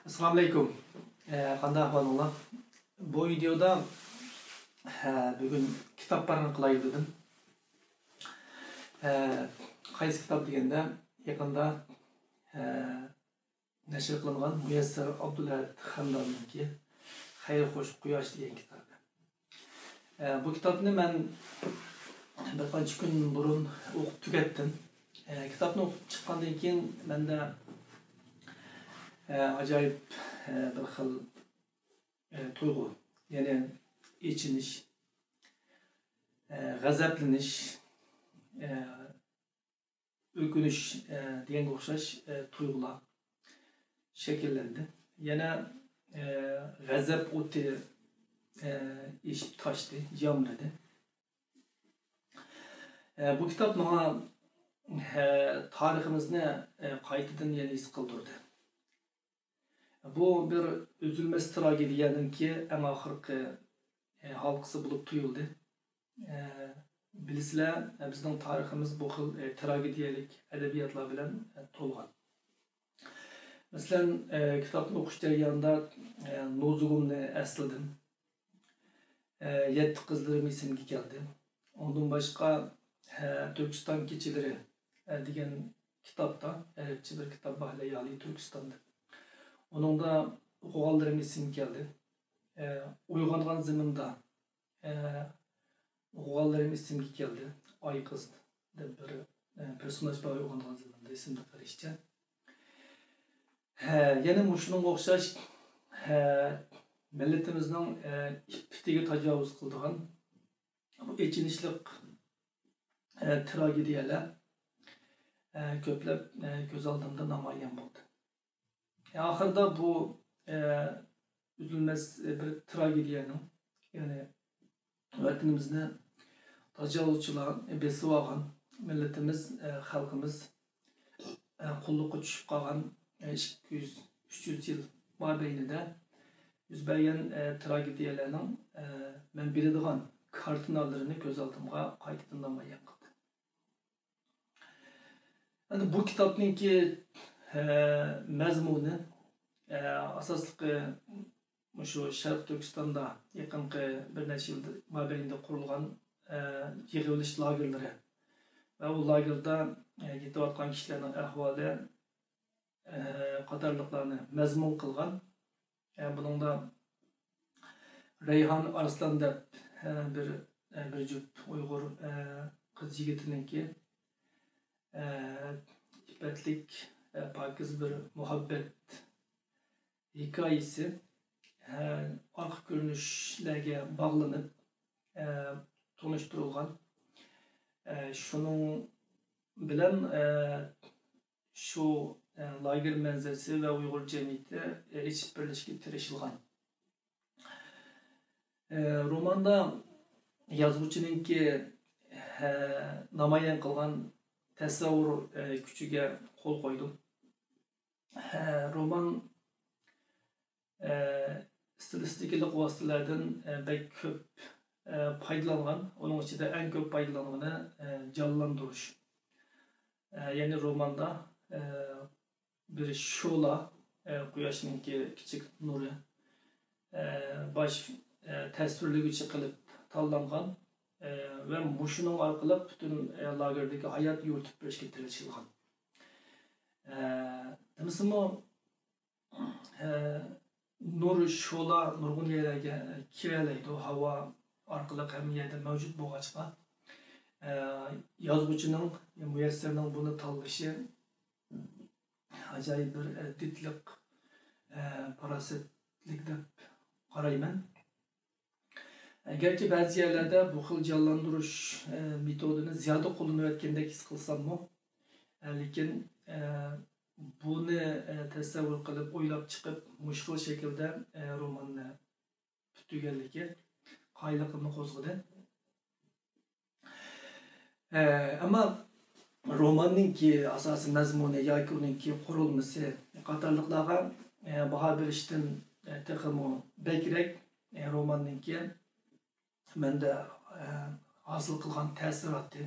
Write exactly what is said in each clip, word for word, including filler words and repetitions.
ئەسسالامۇئەلەيكۇم. ئە، قانداق ئەھۋالىڭلار؟ بۇ ۋىدېودا، ھە، بۈگۈن كىتاب پارىڭى قىلايلى دېدىم. ھە، قايسى كىتاب دېگەندە، يېقىندا، ھە، نەشر قىلىنغان مۇيەسسەر ئابدۇلئەھەد خەنداننىڭكى خەير خوش قۇياش دېگەن كىتابى. ئە، بۇ كىتابنى مەن بىر قانچە كۈن بۇرۇن ئوقۇپ تۈگەتتىم. ئە، كىتابنى ئوقۇپ چىققاندىن كېيىن مەندە، ئە، ئاجايىپ، ئە، بىر خىل، ئە، تۇيغۇ، يەنى ئېچىنىش، ئە، غەزەپلىنىش، ئە، ئۆكۈنۈش، ئە، دېگەنگە ئوخشاش، ئە، تۇيغۇلار شەكىللەندى. يەنە، ئە، غەزەپ ئوتى، ئە، ئېشىپ تاشتى، يامرىدى. ئە، بۇ كىتاب ماڭا، ھە، تارىخىمىزنى، ئە، قايتىدىن يەنە ھېس قىلدۇردى. بۇ بىر ئۈزۈلمەس تراگېدىيەنىڭكى ئەڭ ئاخىرقى، ئە، ھالقىسى بولۇپ تۇيۇلدى. ئە، بىلىسىلەر، بىزنىڭ تارىخىمىز بۇ خىل، ئە، تراگېدىيەلىك ئەدەبىياتلار بىلەن، ئە، تولغان. مەسىلەن، ئە، كىتابنى ئوقۇش جەريانىدا، ئە، نوزۇگۇمنى ئەسلىدىم. ئە، يەتتە قىزلىرىم ئېسىمگە كەلدى. ئۇندىن باشقا، ھە، تۈركىستان كېچىلىرى، ئە، دېگەن كىتابتا، ئەرەبچە بىر كىتاب بار، لەيالى تۈركىستان دەپ. ئۇنىڭدا ئوقۇغانلىرىم ئېسىمگە كەلدى. ئە، ئويغانغان زېمىندا، ئە، ئوقۇغانلىرىم ئېسىمگە كەلدى. ئاي قىز دەپ بىر، ئە، پېرسوناژ بار، ئويغانغان زېمىندا ئېسىمدە قېلىشىچە. ھە، يەنە مۇشۇنىڭغا ئوخشاش، ھە، مىللىتىمىزنىڭ، ئە، ئىپپىتىگە تاجاۋۇز قىلىدىغان بۇ ئېچىنىشلىق، ئە، تراگېدىيەلەر، ئە، كۆپلەپ، ئە، كۆز ئالدىمدا نامايان بولدى. ئاخىرىدا بۇ، ئە، ئۈزۈلمەس، ئە، بىر تراگېدىيەنىڭ، يەنى ۋەتىنىمىزنى تاجاۋۇزچىلار بېسىۋالغان، مىللىتىمىز، ئە، خەلقىمىز، ئە، قۇللۇققا چۈشۈپ قالغان، ئە، ئىككى يۈز، ئۈچ يۈز يىل مابەينىدە يۈز بەرگەن، ئە، تراگېدىيەلەرنىڭ، ئە، مەن بىلىدىغان كارتىنالىرىنى كۆز ئالدىمغا قايتىدىن نامايان قىلدى. ئەمدى بۇ كىتابنىڭكى، ئە، مەزمۇنى، ئە، ئاساسلىقى مۇشۇ شەرقىي تۈركىستاندا يېقىنقى بىر نەچچە يىل مابەينىدە قۇرۇلغان، ئە، يىغىۋېلىش لاگېرلىرى ۋە ئۇ لاگېردا، ئە، يېتىۋاتقان كىشىلەرنىڭ ئەھۋالى، ئە، قاتارلىقلارنى مەزمۇن قىلغان. ئە، بۇنىڭدا رەيھان ئارسلان دەپ، ئە، بىر، ئە، بىر جۈپ ئۇيغۇر، ئە، قىز يىگىتىنىڭكى، ئە، ئىپپەتلىك، ئە، پاكىز بىر مۇھەببەت ھېكايىسى، ئە، ئارقا كۆرۈنۈشلەرگە باغلىنىپ، ئە، تونۇشتۇرۇلغان. ئە، شۇنىڭ بىلەن، ئە، شۇ، ئە، لاگېر مەنزىرىسى ۋە ئۇيغۇر جەمئىيىتى، ئە، ئېچىپ بېرىلىشكە تىرىشىلغان. ئە، روماندا يازغۇچىنىڭكى، ئە، نامايان قىلغان تەسەۋۋۇر، ئە، كۈچىگە قول قويدۇم. ئە، رومان، ئە، ئىستىلىستىكىلىق ۋاسىتىلەردىن، ئە، بەك كۆپ، ئە، پايدىلانغان. ئۇنىڭ ئىچىدە ئەڭ كۆپ پايدىلانغىنى، ئە، جانلاندۇرۇش. ئە، يەنى روماندا، ئە، بىر شولا، ئە، قۇياشنىڭكى كىچىك نۇرى، ئە، باش، ئە، تەسۋىرلىگۈچى قىلىپ تاللانغان، ئە، ۋە مۇشۇنىڭ ئارقىلىق پۈتۈن، ئە، لاگېردىكى ھايات يورۇتۇپ بېرىشكە تىرىشىلغان. ئە، دېمىسىمۇ، ئە، نۇر، شولا نۇرغۇن يەرلەرگە كىرەلەيدۇ، ھاۋا ئارقىلىق ھەممە يەردە مەۋجۇت بولغاچقا، ئە، يازغۇچىنىڭ، مۇيەسسەرنىڭ بۇنى تاللىشى ئاجايىپ بىر، ئە، دىتلىق، ئە، پاراسەتلىك دەپ قارايمەن. گەرچە بەزى يەرلەردە بۇ خىل جانلاندۇرۇش، ئە، مېتودىنى زىيادە قوللىنىۋەتكەندەك ھېس قىلساممۇ، ئە، لېكىن، ئە، بۇنى، ئە، تەسەۋۋۇر قىلىپ، ئويلاپ چىقىپ، مۇشۇ خىل شەكىلدە، ئە، روماننى پۈتتۈرگەنلىكى قايىللىقىمنى قوزغىدى. ئە، ئەمما روماننىڭكى ئاساسىي مەزمۇنى ياكى ئۇنىڭكى قۇرۇلمىسى قاتارلىقلارغا، ئە، باھا بېرىشتىن، ئە، تېخىمۇ بەكرەك، ئە، روماننىڭكى مەندە، ئە، ھاسىل قىلغان تەسىراتى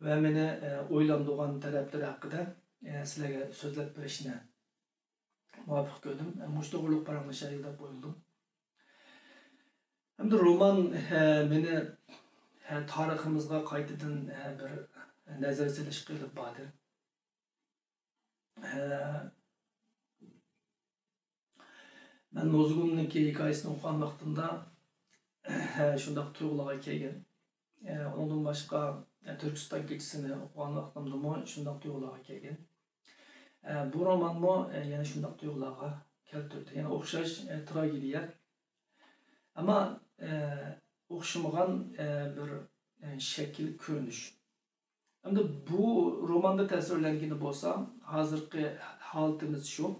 ۋە مېنى، ئە، ئويلاندۇرغان تەرەپلىرى ھەققىدە، ئە، سىلەرگە سۆزلەپ بېرىشنى مۇۋاپىق كۆردۈم. مۇشۇ توغرۇلۇق پاراڭلىشايلى دەپ ئويلىدىم. ھەمدە رومان، ھە، مېنى، ھە، تارىخىمىزغا قايتىدىن، ھە، بىر نەزەر سېلىشقا ئېلىپ باردى. ھە، مەن نوزۇگۇمنىڭكى ھېكايىسىنى ئوقۇغان ۋاقتىمدا، ھە، شۇنداق تۇيغۇلارغا كەلگەن. ئۇنىڭدىن باشقا، تۈركىستان كېچىسىنى ئوقۇغان ۋاقتىمدىمۇ شۇنداق تۇيغۇلارغا كەلگەن. بۇ رومانمۇ يەنە شۇنداق تۇيغۇلارغا كەلتۈردى. يەنە ئوخشاش تراگېدىيە. ئەمما ئوخشىمىغان بىر شەكىل، كۆرۈنۈش. ئەمدى بۇ روماندا تەسۋىرلەنگىنى بولسا، ھازىرقى ھالىتىمىز شۇ.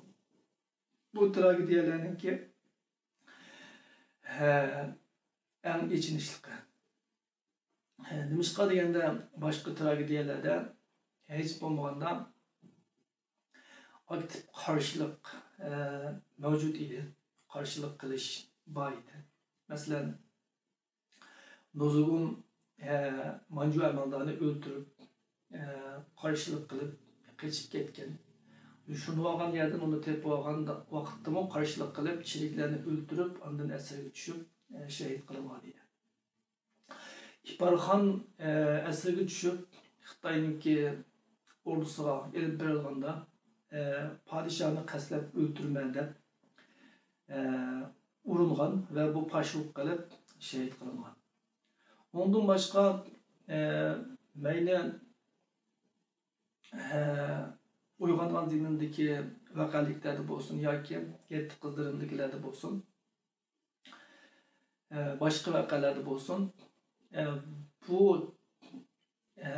بۇ تراگېدىيەلەرنىڭكى، ھە، ئەڭ ئېچىنىشلىقى. ھە، نېمىشقا دېگەندە، باشقا تراگېدىيەلەردە ھېچ بولمىغاندا ئاكتىپ قارشىلىق، ھە، مەۋجۇت ئىدى. قارشىلىق قىلىش بار ئىدى. مەسىلەن، نوزۇگۇم، ھە، مانجۇ ئەمەلدارنى ئۆلتۈرۈپ، ھە، قارشىلىق قىلىپ قېچىپ كەتكەن. يوشۇنۇۋالغان يەردىن ئۇنى تېپىۋالغان ۋاقىتتىمۇ قارشىلىق قىلىپ، چېرىكلەرنى ئۆلتۈرۈپ، ئاندىن ئەسىرگە چۈشۈپ، ھە، شېھىت قىلىنغان ئىدى. ئىپارخان، ئە، ئەسىرگە چۈشۈپ، خىتاينىڭكى ئوردىسىغا ئېلىپ بېرىلغاندا، ئە، پادىشاھنى قەستلەپ ئۆلتۈرىمەن دەپ، ئە، ئۇرۇنغان ۋە بۇ پاشىلىق قىلىپ شېھىت قىلىنغان. ئۇنىڭدىن باشقا، ئە، مەيلى، ئە، ئويغانغان زېمىندىكى ۋەقەلىكلەردە بولسۇن ياكى يەتتە قىزلىرىمدىكىلەردە بولسۇن، ئە، باشقا ۋەقەلەردە بولسۇن، ئە، بۇ، ئە،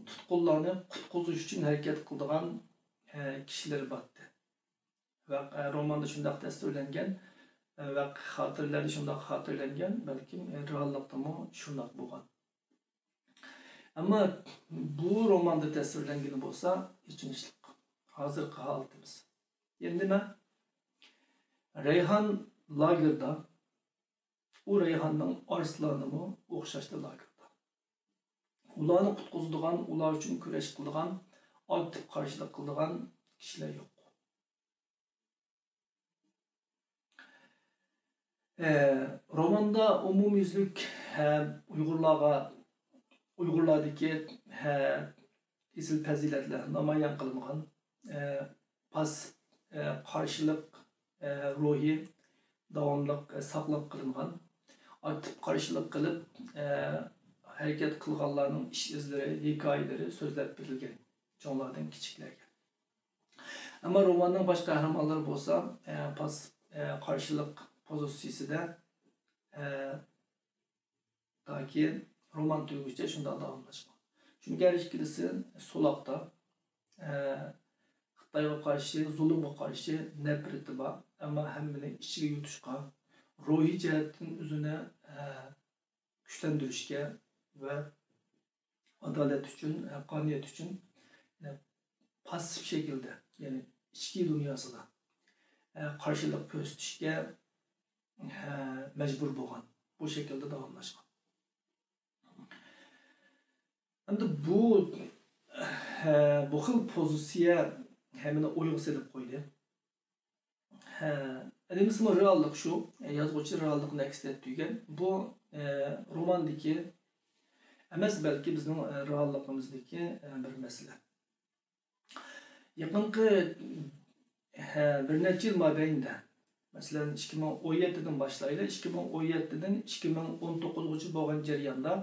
تۇتقۇنلارنى قۇتقۇزۇش ئۈچۈن ھەرىكەت قىلىدىغان، ئە، كىشىلىرى بارتتى. ۋە، ئە، روماندا شۇنداق تەسۋىرلەنگەن، ئە، ۋە خاتىرىلەردە شۇنداق خاتىرىلەنگەن، بەلكىم، ئە، رېئاللىقتىمۇ شۇنداق بولغان. ئەمما بۇ روماندا تەسۋىرلەنگىنى بولسا ئېچىنىشلىق. ھازىرقى ھالىتىمىز. يەنە نېمە؟ رەيھان لاگېردا، ئۇ رەيھاننىڭ ئارسلانىمۇ ئوخشاشلا لاگېردا. ئۇلارنى قۇتقۇزىدىغان، ئۇلار ئۈچۈن كۈرەش قىلىدىغان، ئاكتىپ قارشىلىق قىلىدىغان كىشىلەر يوق. ئە، روماندا ئومۇميۈزلۈك، ھە، ئۇيغۇرلارغا، ئۇيغۇرلاردىكى، ھە، ئېسىل پەزىلەتلەر نامايان قىلىنغان. ئە، پاس-، ئە، قارشىلىق، ئە، روھى داۋاملىق، ئە، ساقلاپ قېلىنغان. ئاكتىپ قارشىلىق قىلىپ، ئە، ھەرىكەت قىلغانلارنىڭ ئىش ئىزلىرى، ھېكايىلىرى سۆزلەپ بېرىلگەن چوڭلاردىن كىچىكلەرگە. ئەمما روماننىڭ باش قەھرىمانلىرى بولسا، ئە، پاس-، ئە، قارشىلىق پوزىتسىيىسىدە، ئە، تاكى رومان تۈگىگۈچە شۇنداق داۋاملاشقان. چۈنكى ھەر ئىككىلىسى سولاقتا، ئە، خىتايغا قارشى، زۇلۇمغا قارشى نەپرىتى بار، ئەمما ھەممىنى ئىچىگە يۇتۇشقا، روھىي جەھەتتىن ئۆزىنى، ئە، كۈچلەندۈرۈشكە ۋە ئادالەت ئۈچۈن، ھەققانىيەت ئۈچۈن، يەنى پاسسىپ شەكىلدە، يەنى ئىچكى دۇنياسىدا، ھە، قارشىلىق كۆرسىتىشكە، ھە، مەجبۇر بولغان. بۇ شەكىلدە داۋاملاشقان. ئەمدى بۇ، ھە، بۇ خىل پوزىتسىيە ھەممىنى ئويغا سېلىپ قويدى. ھە، نېمىسىمۇ رېئاللىق شۇ. يازغۇچى رېئاللىقنى ئەكس ئەتتۈرگەن. بۇ، ئە، روماندىكى ئەمەس، بەلكى بىزنىڭ، ئە، رېئاللىقىمىزدىكى، ئە، بىر مەسىلە. يېقىنقى، ھە، بىر نەچچە يىل مابەينىدە، مەسىلەن، ئىككى مىڭ ئون يەتتىدىن باشلايلى، ئىككى مىڭ ئون يەتتىدىن ئىككى مىڭ ئون توققۇزغىچە بولغان جەرياندا،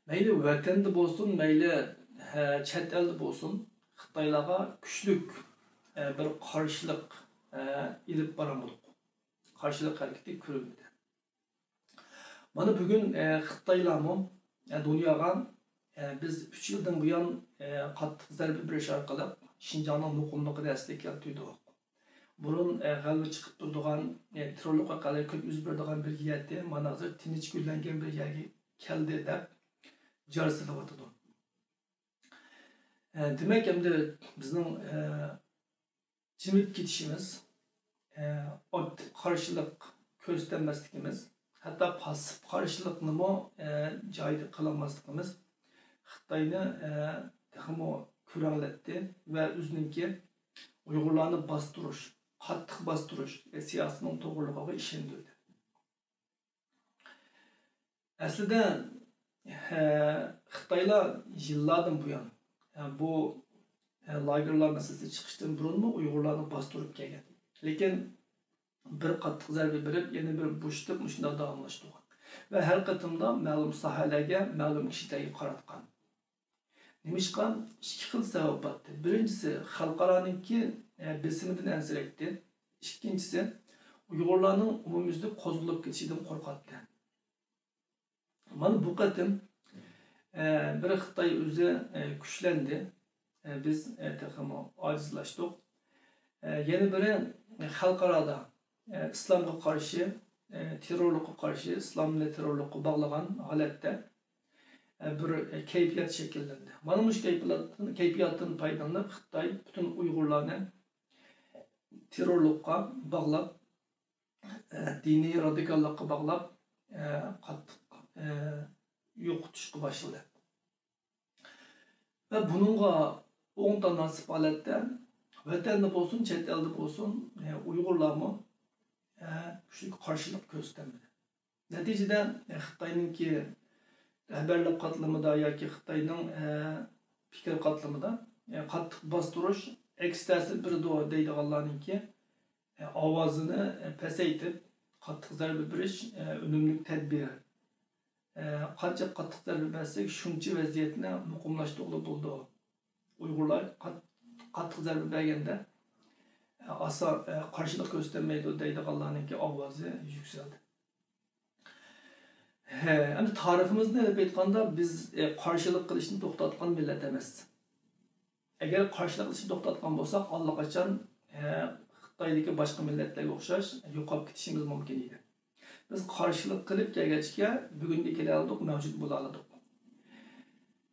مەيلى ۋەتەندە بولسۇن، مەيلى، ھە، چەت ئەلدە بولسۇن، خىتايلارغا كۈچلۈك، ھە، بىر قارشىلىق، ھە، ئېلىپ بارالمىدۇق. قارشىلىق ھەرىكىتى كۆرۈلمىدى. مانا بۈگۈن، ھە، خىتايلارمۇ، ھە، دۇنياغا، ھە، بىز ئۈچ يىلدىن بۇيان، ھە، قاتتىق زەربە بېرىش ئارقىلىق شىنجاڭنىڭ مۇقىملىقىنى ئەسلىگە كەلتۈردۇق. بۇرۇن، ئە، غەلۋە چىقىپ تۇرىدىغان، ئە، تېررورلۇق ۋەقەلىرى كۆپ يۈز بېرىدىغان بىر يەردىن مانا ھازىر تىنچ گۈللەنگەن بىر يەرگە كەلدى دەپ جار سېلىۋاتىدۇ. ئە، دېمەك، ئەمدى بىزنىڭ، ئە، جىمىپ كېتىشىمىز، ئە، ئاكتىپ قارشىلىق كۆرسىتەلمەسلىكىمىز، ھەتتا پاسسىپ قارشىلىقنىمۇ، ئە، جايىدا قىلالماسلىقىمىز خىتاينى، ئە، تېخىمۇ كۆرەڭلەتتى ۋە ئۆزىنىڭكى ئۇيغۇرلارنى باستۇرۇش، قاتتىق باستۇرۇش سىياسىتىنىڭ توغرىلىقىغا ئىشەندۈردى. ئەسلىدە، ھە، خىتايلار يىللاردىن بۇيان، ھە، بۇ، ھە، لاگېرلار مەسىلىسى چىقىشتىن بۇرۇنمۇ ئۇيغۇرلارنى باستۇرۇپ كەلگەن. لېكىن بىر قاتتىق زەربە بېرىپ، يەنە بىر بوشىتىپ، مۇشۇنداق داۋاملاشتۇرغان. ۋە ھەر قېتىمدا مەلۇم ساھەلەرگە، مەلۇم كىشىلەرگە قاراتقان. نېمىشقا؟ ئىككى خىل سەۋەب بار ئىدى. بىرىنچىسى، خەلقئارانىڭكى، ئە، بېسىمىدىن ئەنسىرەيتتى. ئىككىنچىسى، ئۇيغۇرلارنىڭ ئومۇميۈزلۈك قوزغىلىپ كېتىشىدىن قورقاتتى. مانا بۇ قېتىم، ئە، بىر خىتاي ئۆزى، ئە، كۈچلەندى. ئە، بىز، ئە، تېخىمۇ ئاجىزلاشتۇق. ئە، يەنە بىرى، خەلقئارادا، ئە، ئىسلامغا قارشى، ئە، تېررورلۇققا قارشى، ئىسلامنى تېررورلۇققا باغلىغان ھالەتتە، ئە، بىر، ئە، كەيپىيات شەكىللەندى. مانا مۇشۇ كەيپىياتتىن، كەيپىياتتىن پايدىلىنىپ، خىتاي پۈتۈن ئۇيغۇرلارنى تېررورلۇققا باغلاپ، ئە، دىنىي رادىكاللىققا باغلاپ، ئە، قاتتىق، ئە، يوقىتىشقا باشلىدى. ۋە بۇنىڭغا ئوڭ تاناسىپ ھالەتتە ۋەتەندە بولسۇن، چەت ئەلدە بولسۇن، ئە، ئۇيغۇرلارمۇ، ئە، كۈچلۈك قارشىلىق كۆرسىتەلمىدى. نەتىجىدە، ئە، خىتاينىڭكى رەھبەرلىك قاتلىمىدا ياكى خىتاينىڭ، ئە، پىكىر قاتلىمىدا، ئە، قاتتىق باستۇرۇش ئەكس تەسىر بېرىدۇ دەيدىغانلارنىڭكى، ئاۋازىنى پەسەيتىپ، قاتتىق زەربە بېرىش ئۈنۈملۈك تەدبىر. قانچە قاتتىق زەربە بەرسەك، شۇنچە ۋەزىيەتنى مۇقىملاشتۇرغىلى بولىدۇ. ئۇيغۇرلار قات-، قاتتىق زەربە بەرگەندە، ئاسان، قارشىلىق كۆرسىتەلمەيدۇ دەيدىغانلارنىڭكى ئاۋازى يۈكسەلدى. ھە، ئەمدى تارىخىمىزنى ئېلىپ ئېيتقاندا، بىز، ئە، قارشىلىق قىلىشنى توختاتقان مىللەت ئەمەس. ئەگەر قارشىلىق قىلىشنى توختاتقان بولساق، ئاللىقاچان، ئە، خىتايدىكى باشقا مىللەتلەرگە ئوخشاش يوقاپ كېتىشىمىز مۇمكىن ئىدى. بىز قارشىلىق قىلىپ كەلگەچكە، بۈگۈنگە كېلەلىدۇق، مەۋجۇت بولالىدۇق.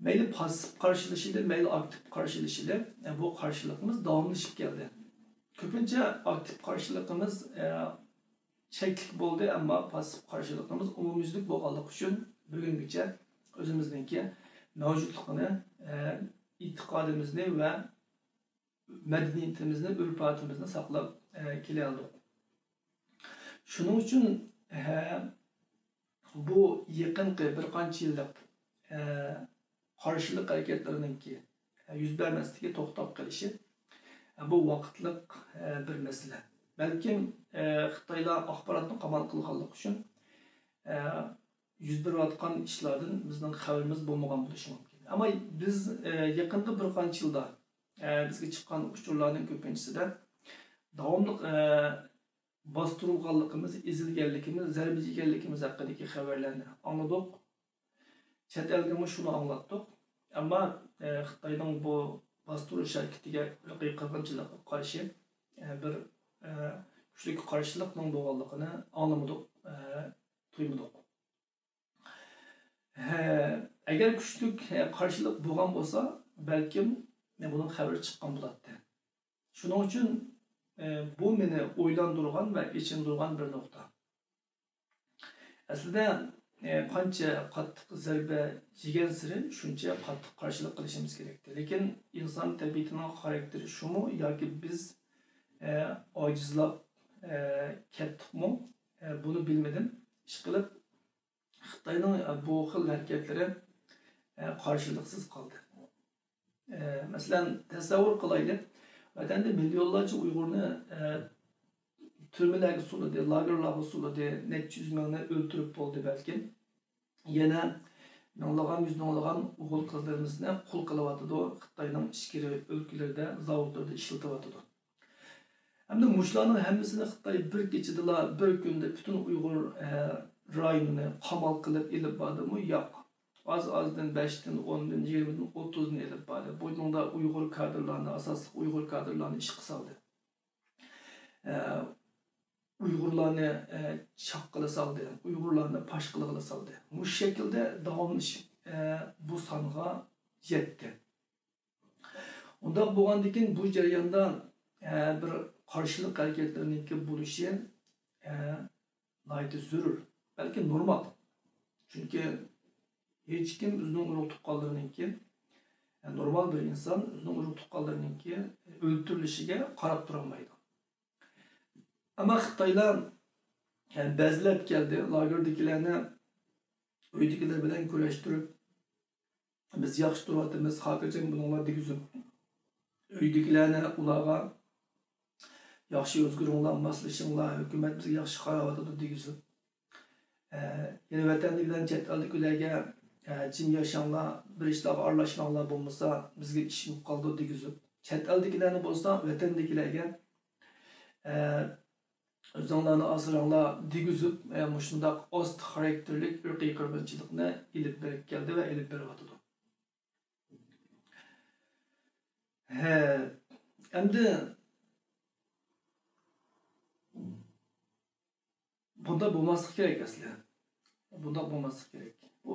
مەيلى پاسسىپ قارشىلىشىلى، مەيلى ئاكتىپ قارشىلىشىلى، ئە، بۇ قارشىلىقىمىز داۋاملىشىپ كەلدى. كۆپىنچە ئاكتىپ قارشىلىقىمىز، ئە، چەكلىك بولدى، ئەمما پاسسىپ قارشىلىقىمىز ئومۇميۈزلۈك بولغانلىقى ئۈچۈن بۈگۈنگىچە ئۆزىمىزنىڭكى مەۋجۇتلۇقىنى، ئە، ئېتىقادىمىزنى ۋە مەدەنىيىتىمىزنى، ئۆرپ-ئادىتىمىزنى ساقلاپ، ئە، كېلەلىدۇق. شۇنىڭ ئۈچۈن، ئە، بۇ يېقىنقى بىر قانچە يىللىق، ئە، قارشىلىق ھەرىكەتلىرىنىڭكى، ئە، يۈز بەرمەسلىكى، توختاپ قېلىشى، ئە، بۇ ۋاقىتلىق، ئە، بىر مەسىلە. بەلكىم، ئە، خىتايلار ئاخباراتنى قامال قىلغانلىقى ئۈچۈن، ئە، يۈز بېرىۋاتقان ئىشلاردىن بىزنىڭ خەۋىرىمىز بولمىغان بولۇشى مۇمكىن. ئەمما بىز، ئە، يېقىنقى بىر قانچە يىلدا، ئە، بىزگە چىققان ئۇچۇرلارنىڭ كۆپىنچىسىدە داۋاملىق، ئە، باستۇرۇلغانلىقىمىز، ئېزىلگەنلىكىمىز، زەربە يېگەنلىكىمىز ھەققىدىكى خەۋەرلەرنى ئاڭلىدۇق. چەت ئەلگىمۇ شۇنى ئاڭلاتتۇق. ئەمما، ئە، خىتاينىڭ بۇ باستۇرۇش ھەرىكىتىگە، ئىرقىي قىرغىنچىلىققا قارشى، ئە، بىر، ئە، كۈچلۈك قارشىلىقنىڭ بولغانلىقىنى ئاڭلىمىدۇق، ئە، تۇيمىدۇق. ھە، ئەگەر كۈچلۈك، ھە، قارشىلىق بولغان بولسا، بەلكىم، ھە، بۇنىڭ خەۋىرى چىققان بولاتتى. شۇنىڭ ئۈچۈن، ئە، بۇ مېنى ئويلاندۇرغان ۋە ئېچىندۇرغان بىر نۇقتا. ئەسلىدە، ئە، قانچە قاتتىق زەربە يېگەنسېرى شۇنچە قاتتىق قارشىلىق قىلىشىمىز كېرەكتى. لېكىن ئىنسان تەبىئىتىنىڭ خاراكتېرى شۇمۇ ياكى بىز، ئە، ئاجىزلاپ، ئە، كەتتۇقمۇ، ئە، بۇنى بىلمىدىم. ئىشقىلىپ، خىتاينىڭ، ئە، بۇ خىل ھەرىكەتلىرى، ئە، قارشىلىقسىز قالدى. ئە، مەسىلەن، تەسەۋۋۇر قىلايلى، ۋەتەندە مىليونلارچە ئۇيغۇرنى، ئە، تۈرمىلەرگە سولىدى، لاگېرلارغا سولىدى، نەچچە يۈز مىڭنى ئۆلتۈرۈپ بولدى بەلكىم. يەنە مىڭلىغان، يۈز مىڭلىغان ئوغۇل-قىزلىرىمىزنى قۇل قىلىۋاتىدۇ، خىتاينىڭ ئىچكىرى ئۆلكىلىرىدە، زاۋۇتلىرىدا ئىشلىتىۋاتىدۇ. ئەمدى مۇشۇلارنىڭ ھەممىسىنى خىتاي بىر كېچىدىلا، بىر كۈندە پۈتۈن ئۇيغۇر، ئە، رايونىنى قامال قىلىپ ئېلىپ باردىمۇ؟ ياق. ئاز-ئازدىن بەشتىن، ئوندىن، يىگىرمىدىن، ئوتتۇزدىن ئېلىپ باردى. بۇنىڭدا ئۇيغۇر كادىرلارنى، ئاساسلىق ئۇيغۇر كادىرلارنى ئىشقا سالدى. ئە، ئۇيغۇرلارنى، ئە، چاققىلى سالدى، ئۇيغۇرلارنى پاش قىلغىلى سالدى. مۇشۇ شەكىلدە داۋاملىشىپ، ئە، بۇ سانغا يەتتى. ئۇنداق بولغاندىكىن بۇ جەرياندا، ئە، بىر قارشىلىق ھەرىكەتلىرىنىڭكى بولۇشى، ئە، ناھايىتى زۆرۈر، بەلكى نورمال. چۈنكى ھېچكىم ئۆزىنىڭ ئۇرۇق-تۇغقانلىرىنىڭكى، نورمال بىر ئىنسان ئۆزىنىڭ ئۇرۇق تۇغقانلىرىنىڭكى ئۆلتۈرۈلۈشىگە قاراپ تۇرالمايدۇ. ئەمما خىتايلار، يەنى بەزلەپ كەلدى، لاگېردىكىلەرنى ئۆيدىكىلەر بىلەن كۈرەشتۈرۈپ، بىز ياخشى تۇرۇۋاتىمىز، خاتىرجەم بولۇڭلار دېگۈزۈپ، ئۆيدىكىلەرنى ئۇلارغا ياخشى ئۆزگىرىڭلار، ماسلىشىڭلار، ھۆكۈمەت بىزگە ياخشى قاراۋاتىدۇ دېگۈزۈپ، ئە، يەنە ۋەتەندىكىلەرنى چەت ئەلدىكىلەرگە، ئە، جىم ياشاڭلار، بىر ئىشلارغا ئارىلاشماڭلار، بولمىسا بىزگە ئىش بولۇپ قالىدۇ دېگۈزۈپ، چەت ئەلدىكىلەرنى بولسا ۋەتەندىكىلەرگە، ئە، ئۆزۈڭلارنى ئاسراڭلار دېگۈزۈپ، ئە، مۇشۇنداق ئاستا خاراكتېرلىك ئىرقىي قىرغىنچىلىقنى ئېلىپ بېرىپ كەلدى ۋە ئېلىپ بېرىۋاتىدۇ. ھە، ئەمدى بۇنداق بولماسلىقى كېرەك ئەسلى. بۇنداق بولماسلىقى كېرەك. بۇ،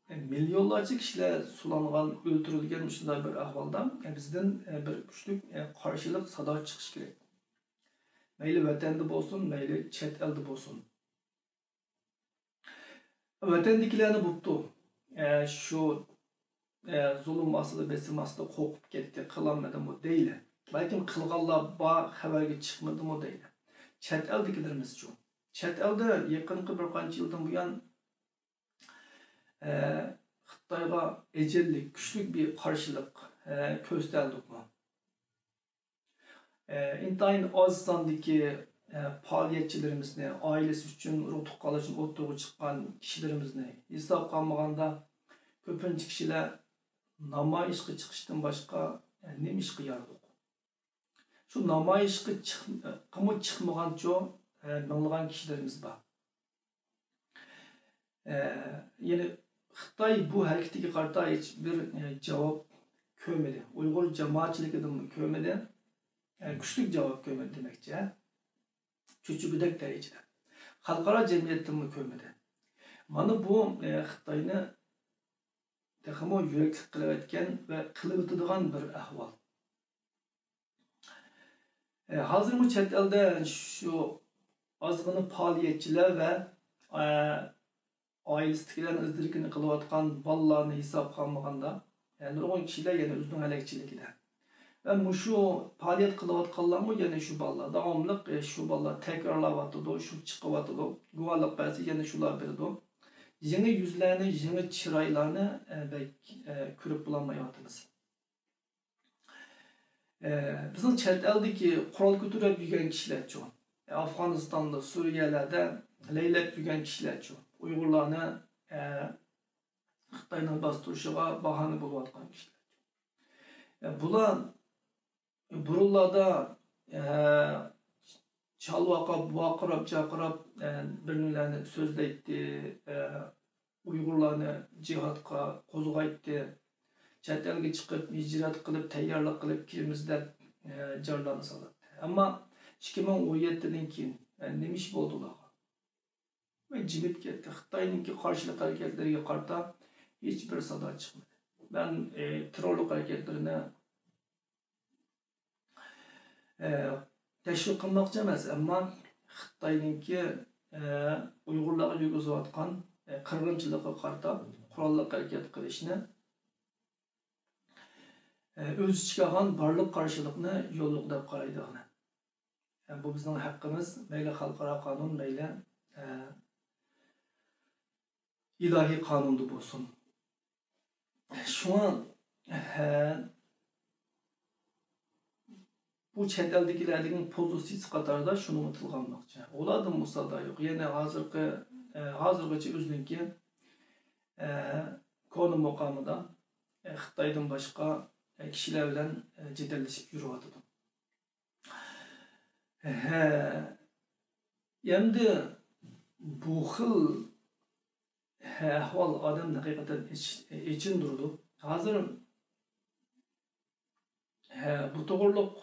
ئە، مىليونلارچە كىشىلەر سولانغان، ئۆلتۈرۈلگەن مۇشۇنداق بىر ئەھۋالدا، ئە، بىزدىن، ئە، بىر كۈچلۈك، ئە، قارشىلىق سادا چىقىشى كېرەك. مەيلى ۋەتەندە بولسۇن، مەيلى چەت ئەلدە بولسۇن. ۋەتەندىكىلەرنى بوپتۇ، ئە، شۇ، ئە، زۇلۇم ئاستىدا، بېسىم ئاستىدا قورقۇپ كەتتى، قىلالمىدىمۇ دەيلى. لېكىن قىلغانلار بار، خەۋەرگە چىقمىدىمۇ دەيلى. چەت ئەلدىكىلىرىمىزچۇ؟ چەت ئەلدە يېقىنقى بىر قانچە يىلدىن بۇيان، ئە، خىتايغا ئەجەللىك، كۈچلۈك بىر قارشىلىق، ئە، كۆرسىتەلىدۇقمۇ؟ ئە، ئىنتايىن ئاز ساندىكى، ئە، پائالىيەتچىلىرىمىزنى، ئائىلىسى ئۈچۈن، ئۇرۇق-تۇغقانلىرى ئۈچۈن ئوتتۇرىغا چىققان كىشىلىرىمىزنى ھېسابقا ئالمىغاندا، كۆپىنچە كىشىلەر نامايىشقا چىقىشتىن باشقا، ئە، نېمە ئىشقا يارىدۇق؟ شۇ نامايىشقا چىق-، قىمۇ چىقمىغانچۇ، ئە، مىڭلىغان كىشىلىرىمىز بار. ئە، يەنى خىتاي بۇ ھەرىكىتىگە قارىتا ھېچ بىر، ئە، جاۋاب كۆرمىدى. ئۇيغۇر جامائەتچىلىكىدىنمۇ كۆرمىدى. ئە، كۈچلۈك جاۋاب كۆرمىدى دېمەكچى، ھە؟ چۆچۈگۈدەك دەرىجىدە. خەلقئارا جەمئىيەتتىنمۇ كۆرمىدى. مانا بۇ، ئە، خىتاينى تېخىمۇ يۈرەكلىك قىلىۋەتكەن ۋە قىلىۋېتىدىغان بىر ئەھۋال. ئە، ھازىرمۇ چەت ئەلدە شۇ ئازغىنە پائالىيەتچىلەر ۋە، ئە، ئائىلىسىدىكىلەرنىڭ ئىز-دېرىكىنى قىلىۋاتقان بالىلارنى ھېسابقا ئالمىغاندا، ئە، نۇرغۇن كىشىلەر يەنە ئۆزىنىڭ ھەلەكچىلىكىدە. ۋە مۇشۇ پائالىيەت قىلىۋاتقانلارمۇ يەنە شۇ بالىلار. داۋاملىق، ئە، شۇ بالىلار تەكرارلاۋاتىدۇ، شۇ چىقىۋاتىدۇ. گۇۋاھلىق بەرسە يەنە شۇلار بېرىدۇ. يېڭى يۈزلەرنى، يېڭى چىرايلارنى، ئە، بەك، ئە، كۆرۈپ بولالمايۋاتىمىز. ئە، بىزنىڭ چەت ئەلدىكى قورال كۆتۈرۈپ يۈرگەن كىشىلەرچۇ؟ ئە، ئافغانىستاندا، سۈرىيەلەردە لەيلەپ يۈرگەن كىشىلەرچۇ؟ ئۇيغۇرلارنى، ئە، خىتاينىڭ باستۇرۇشىغا باھانە بولۇۋاتقان كىشىلەر. ئە، بۇلار بۇرۇنلاردا، ئە، چالۋاقاپ، ۋارقىراپ، جارقىراپ، ئە، بىر نېمىلەرنى سۆزلەيتتى، ئە، ئۇيغۇرلارنى جىھادقا قوزغايتتى. چەت ئەلگە چىقىپ، ھىجرەت قىلىپ، تەييارلىق قىلىپ كىرىمىز دەپ، ئە، جارلارنى سالاتتى. ئەمما ئىككى مىڭ ئون يەتتىدىن كېيىن، ئە، نېمە ئىش بولدى ئۇلارغا؟ ۋە جىمىپ كەتتى. خىتاينىڭكى قارشىلىق ھەرىكەتلىرىگە قارىتا ھېچ بىر سادا چىقمىدى. مەن، ئە، تېررورلۇق ھەرىكەتلىرىنى ئە، تەشۋىق قىلماقچى ئەمەس، ئەمما خىتاينىڭكى، ئە، ئۇيغۇرلارغا يۈرگۈزۈۋاتقان، ئە، قىرغىنچىلىقىغا قارىتا قوراللىق ھەرىكەت قىلىشنى، ئە، ئۆز ئىچىگە ئالغان بارلىق قارشىلىقنى يوللۇق دەپ قارايدىغىنى. ئە، بۇ بىزنىڭ ھەققىمىز، مەيلى خەلقئارا قانۇن، مەيلى، ئە، ئىلاھىي قانۇندا بولسۇن. شۇڭا، ھە، بۇ چەت ئەلدىكىلەردىكى پوزىتسىيىسى قاتارىدا شۇنىمۇ تىلغا ئالماقچى. ئۇلاردىمۇ سادا يوق. يەنە ھازىرقى، ئە، ھازىرغىچە ئۆزىنىڭكى، ئە، كونا مۇقامىدا، ئە، خىتايدىن باشقا، ئە، كىشىلەر بىلەن، ئە، جېدەللىشىپ يۈرۈۋاتىدۇ. ھە، ئەمدى بۇ خىل، ھە، ئەھۋال ئادەمنى ھەقىقەتەن ئېچ-، ئېچىندۇرىدۇ. ھازىر، ھە، بۇ توغرۇلۇق،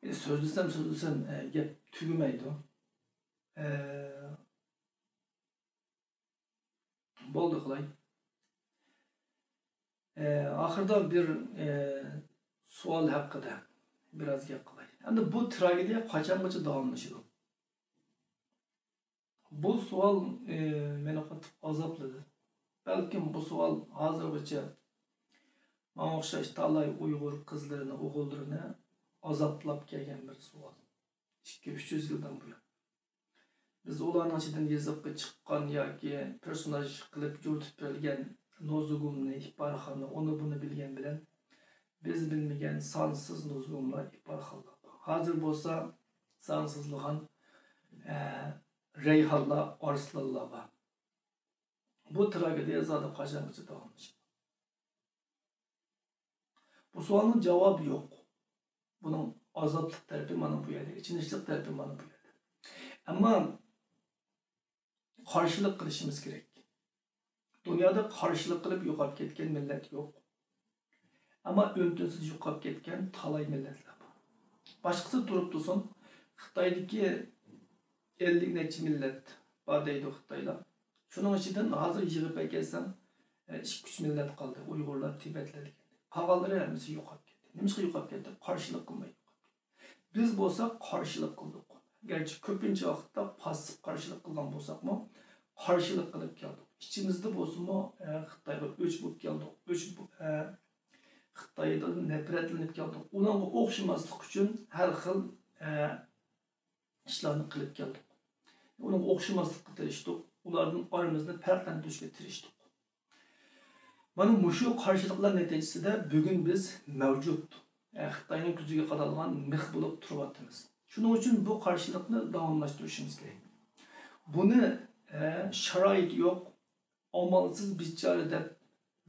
ئە، سۆزلىسەم، سۆزلىسەم، ئە، گەپ تۈگىمەيدۇ. ئە، بولدى قىلاي. ئە، ئاخىرىدا بىر، ئە، سوئال ھەققىدە بىراز گەپ قىلاي. ئەمدى بۇ تراگېدىيە قاچانغىچە داۋاملىشىدۇ؟ بۇ سوئال، ئە، مېنى قاتتىق ئازابلىدى. بەلكىم بۇ سوئال ھازىرغىچە ماڭا ئوخشاش تالاي ئۇيغۇر قىزلىرىنى، ئوغۇللىرىنى ئازابلاپ كەلگەن بىر سوئال. ئىككى، ئۈچ يۈز يىلدىن بۇيان. بىز ئۇلارنىڭ ئىچىدىن يېزىققا چىققان ياكى پېرسوناژ قىلىپ يورۇتۇپ بېرىلگەن نوزۇگۇمنى، ئىپارخاننى، ئۇنى بۇنى بىلگەن بىلەن، بىز بىلمىگەن سانسىز نوزۇگۇملار، ئىپارخانلار بار. ھازىر بولسا سانسىزلىغان، ئە، رەيھانلار، ئارسلانلار بار. بۇ تراگېدىيە زادى قاچانغىچە داۋاملىشىدۇ؟ بۇ سوئالنىڭ جاۋابى يوق. بۇنىڭ ئازابلىق تەرىپى مانا بۇ يەردە، ئېچىنىشلىق تەرىپى مانا بۇ يەردە. ئەمما قارشىلىق قىلىشىمىز كېرەك. دۇنيادا قارشىلىق قىلىپ يوقاپ كەتكەن مىللەت يوق. ئەمما ئۈن-تىنسىز يوقاپ كەتكەن تالاي مىللەتلەر بار. باشقىسى تۇرۇپ تۇرسۇن، خىتايدىكى ئەللىك نەچچە مىللەت بار دەيدۇ خىتايلار. شۇنىڭ ئىچىدىن ھازىر يىغىپ ئەكەلسەڭ، ئىككى-ئۈچ مىللەت قالدى. ئۇيغۇرلار، تىبەتلەر دېگەندەك. قالغانلىرى ھەممىسى يوقاپ كەتتى. نېمىشقا يوقاپ كەتتى؟ قارشىلىق قىلماي يوقاپ كەتتى. بىز بولساق قارشىلىق قىلدۇق. گەرچە كۆپىنچە ۋاقىتتا پاسسىپ قارشىلىق قىلغان بولساقمۇ، قارشىلىق قىلىپ كەلدۇق. ئىچىمىزدە بولسىمۇ، ئە، خىتايغا ئۆچ بولۇپ كەلدۇق. ئۆچ بو-، ئە، خىتايدىن نەپرەتلىنىپ كەلدۇق. ئۇنىڭغا ئوخشىماسلىق ئۈچۈن ھەر خىل، ئە، ئىشلارنى قىلىپ كەلدۇق. ئۇنىڭغا ئوخشىماسلىققا تىرىشتۇق. ئۇلاردىن ئارىمىزنى پەرقلەندۈرۈشكە تىرىشتۇق. مانا مۇشۇ قارشىلىقلار نەتىجىسىدە بۈگۈن بىز مەۋجۇت، ئە، خىتاينىڭ كۆزىگە قادالغان مىخ بولۇپ تۇرۇۋاتىمىز. شۇنىڭ ئۈچۈن بۇ قارشىلىقنى داۋاملاشتۇرۇشىمىز كېرەك. بۇنى، ئە، شارائىتى يوق، ئامالسىز بىچارە دەپ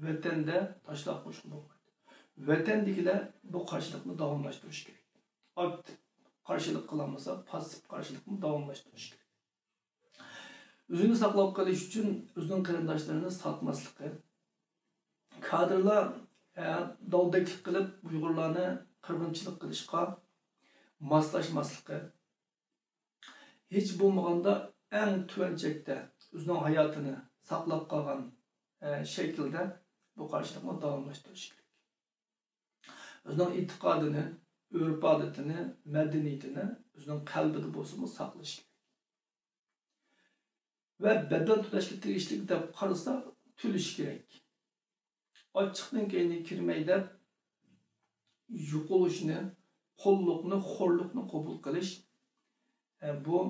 ۋەتەندە تاشلاپ قويۇشقا بولمايدۇ. ۋەتەندىكىلەر بۇ قارشىلىقنى داۋاملاشتۇرۇشى كېرەك. ئاكتىپ قارشىلىق قىلالمىسا، پاسسىپ قارشىلىقنى داۋاملاشتۇرۇشى كېرەك. ئۆزىنى ساقلاپ قېلىش ئۈچۈن ئۆزىنىڭ قېرىنداشلىرىنى ساتماسلىقى، كادىرلار، ئە، دالدەكلىك قىلىپ ئۇيغۇرلارنى قىرغىنچىلىق قىلىشقا ماسلاشماسلىقى، ھېچ بولمىغاندا ئەڭ تۆۋەن چەكتە ئۆزىنىڭ ھاياتىنى ساقلاپ قالغان، ئە، شەكىلدە بۇ قارشىلىقنى داۋاملاشتۇرۇشى كېرەك. ئۆزىنىڭ ئېتىقادىنى، ئۆرپ-ئادىتىنى، مەدەنىيىتىنى ئۆزىنىڭ قەلبىدە بولسىمۇ ساقلىشى كېرەك. ۋە بەدەل تۆلەشكە تېگىشلىك دەپ قارىسا، تۆلىشى كېرەك. ئاچچىقنىڭ كەينىگە كىرمەي دەپ، يوقىلىشنى، قۇللۇقنى، خورلۇقنى قوبۇل قىلىش، ئە، بۇ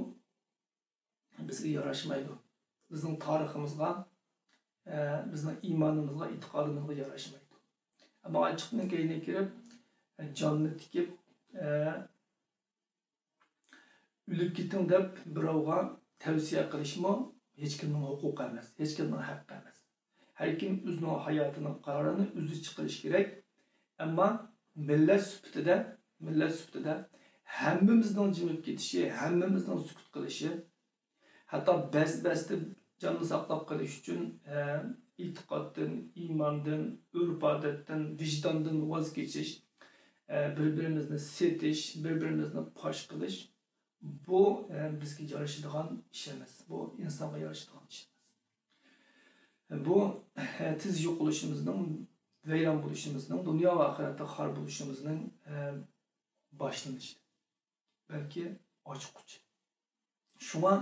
بىزگە ياراشمايدۇ. بىزنىڭ تارىخىمىزغا، ئە، بىزنىڭ ئىمانىمىزغا، ئېتىقادىمىزغا ياراشمايدۇ. ئەمما ئاچچىقنىڭ كەينىگە كىرىپ، ئە، جاننى تىكىپ، ئە، ئۆلۈپ كېتىڭ دەپ بىراۋغا تەۋسىيە قىلىشمۇ ھېچكىمنىڭ ھوقۇقى ئەمەس، ھېچكىمنىڭ ھەققى ئەمەس. ھەركىم ئۆزىنىڭ ھاياتىنىڭ قارارىنى ئۆزى چىقىرىشى كېرەك. ئەمما مىللەت سۈپىتىدە، مىللەت سۈپىتىدە ھەممىمىزنىڭ جىمىپ كېتىشى، ھەممىمىزنىڭ سۈكۈت قىلىشى، ھەتتا بەس-بەستە جاننى ساقلاپ قېلىش ئۈچۈن، ئە، ئېتىقادتىن، ئىماندىن، ئۆرپ-ئادەتتىن، ۋىجداندىن ۋاز كېچىش، ئە، بىر-بىرىمىزنى سېتىش، بىر-بىرىمىزنى پاش قىلىش، بۇ، ئە، بىزگە يارىشىدىغان ئىش ئەمەس. بۇ ئىنسانغا يارىشىدىغان ئىش ئەمەس. بۇ، ئە، تېز يوقىلىشىمىزنىڭ، ۋەيران بولۇشىمىزنىڭ، دۇنيا ۋە ئاخىرەتتە خار بولۇشىمىزنىڭ، ئە، باشلىنىشى. بەلكى ئاچقۇچى. شۇڭا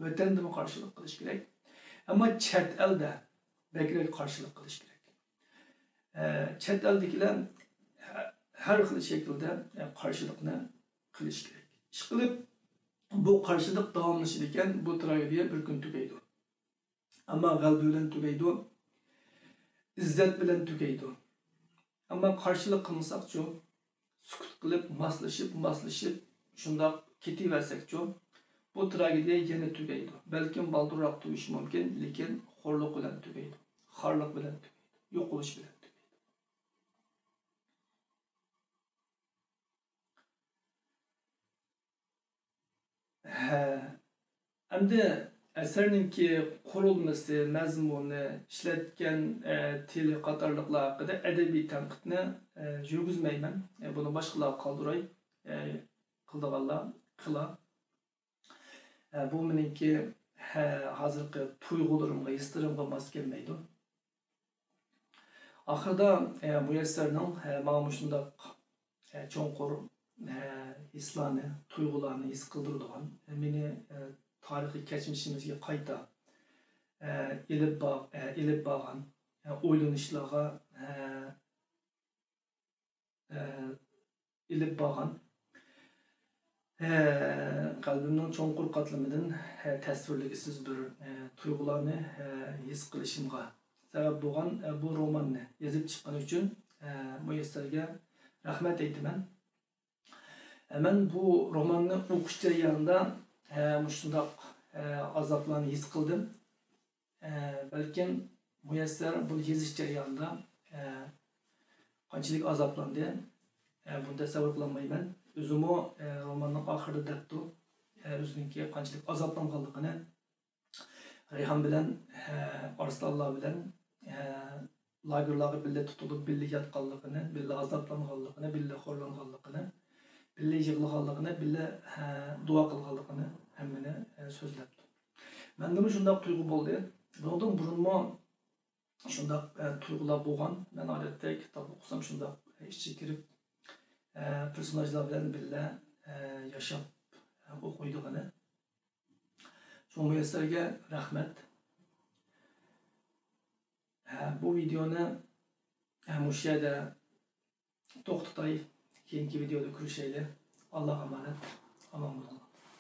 ۋەتەندىمۇ قارشىلىق قىلىش كېرەك. ئەمما چەت ئەلدە بەكرەك قارشىلىق قىلىش كېرەك. ئە، چەت ئەلدىكىلەر ھە-، ھەر خىل شەكىلدە، ئە، قارشىلىقنى قىلىش كېرەك. ئىشقىلىپ، بۇ قارشىلىق داۋاملىشىدىكەن، بۇ تراگېدىيە بىر كۈن تۈگەيدۇ. ئەمما غەلىبە بىلەن تۈگەيدۇ، ئىززەت بىلەن تۈگەيدۇ. ئەمما قارشىلىق قىلمىساقچۇ؟ سۈكۈت قىلىپ، ماسلىشىپ، ماسلىشىپ، شۇنداق كېتىۋەرسەكچۇ؟ بۇ تراگېدىيە يەنە تۈگەيدۇ. بەلكىم بالدۇرراق تۈگىشى مۇمكىن، لېكىن خورلۇق بىلەن تۈگەيدۇ، خارلىق بىلەن تۈگەيدۇ، يوقىلىش بىلەن تۈگەيدۇ. ھە. ئەمدى ئەسەرنىڭكى قۇرۇلمىسى، مەزمۇنى، ئىشلەتكەن، ئە، تىلى قاتارلىقلار ھەققىدە ئەدەبىي تەنقىدنى، ئە، يۈرگۈزمەيمەن. ئە، بۇنى باشقىلارغا قالدۇراي. ئە، قىلىدىغانلار قىلا. ئە، بۇ مېنىڭكى، ھە، ھازىرقى تۇيغۇلىرىمغا، ھېسلىرىمغا ماس كەلمەيدۇ. ئاخىرىدا، ئە، مۇيەسسەرنىڭ، ئە، ماڭا مۇشۇنداق، ئە، چوڭقۇر، ئە، ھېسلارنى، تۇيغۇلارنى ھېس قىلدۇرىدىغان، ئە، مېنى، ئە، تارىخىي كەچمىشىمىزگە قايتا، ئە، ئېلىپ با-، ئە، ئېلىپ بارغان، ئە، ئويلىنىشلارغا، ئە، ئە، ئېلىپ بارغان، ئە، قەلبىمنىڭ چوڭقۇر قاتلىمىدىن، ئە، تەسۋىرلىگۈسىز بىر، ئە، تۇيغۇلارنى، ئە، ھېس قىلىشىمغا سەۋەب بولغان، ئە، بۇ روماننى يېزىپ چىققىنى ئۈچۈن، ئە، مۇيەسسەرگە رەھمەت ئېيتىمەن. ئە، مەن بۇ روماننى ئوقۇش جەريانىدا، ئە، مۇشۇنداق، ئە، ئازابلارنى ھېس قىلدىم. ئە، بەلكىم مۇيەسسەر بۇنى يېزىش جەريانىدا، ئە، قانچىلىك ئازابلاندى، ئە، بۇنى تەسەۋۋۇر قىلالمايمەن. ئۆزىمۇ، ئە، روماننىڭ ئاخىرىدا دەپتۇ، ئە، ئۆزىنىڭكى قانچىلىك ئازابلانغانلىقىنى، رەيھان بىلەن، ئە، ئارسلانلار بىلەن، ئە، لاگېرلارغا بىللە تۇتۇلۇپ، بىللە ياتقانلىقىنى، بىللە ئازابلانغانلىقىنى، بىللە خورلانغانلىقىنى، بىللە يىغلىغانلىقىنى، بىللە، ئە، دۇئا قىلغانلىقىنى ھەممىنى، ئە، سۆزلەپتۇ. مەندىمۇ شۇنداق تۇيغۇ بولدى. بۇنىڭدىن بۇرۇنمۇ شۇنداق، ئە، تۇيغۇلار بولغان. مەن ئادەتتە كىتاب ئوقۇسام شۇنداق ئىچىگە كىرىپ، ئە، پېرسوناژلار بىلەن بىللە، ئە، ياشاپ، ئە، ئوقۇيدىغىنى. شۇڭا مۇيەسسەرگە رەھمەت. ھە، بۇ ۋىدېئونى، ھە، مۇشۇ يەردە توختىتاي. كېيىنكى ۋىدېئودا كۆرۈشەيلى. ئاللاغا ئامانەت. ئامان بولۇڭلار.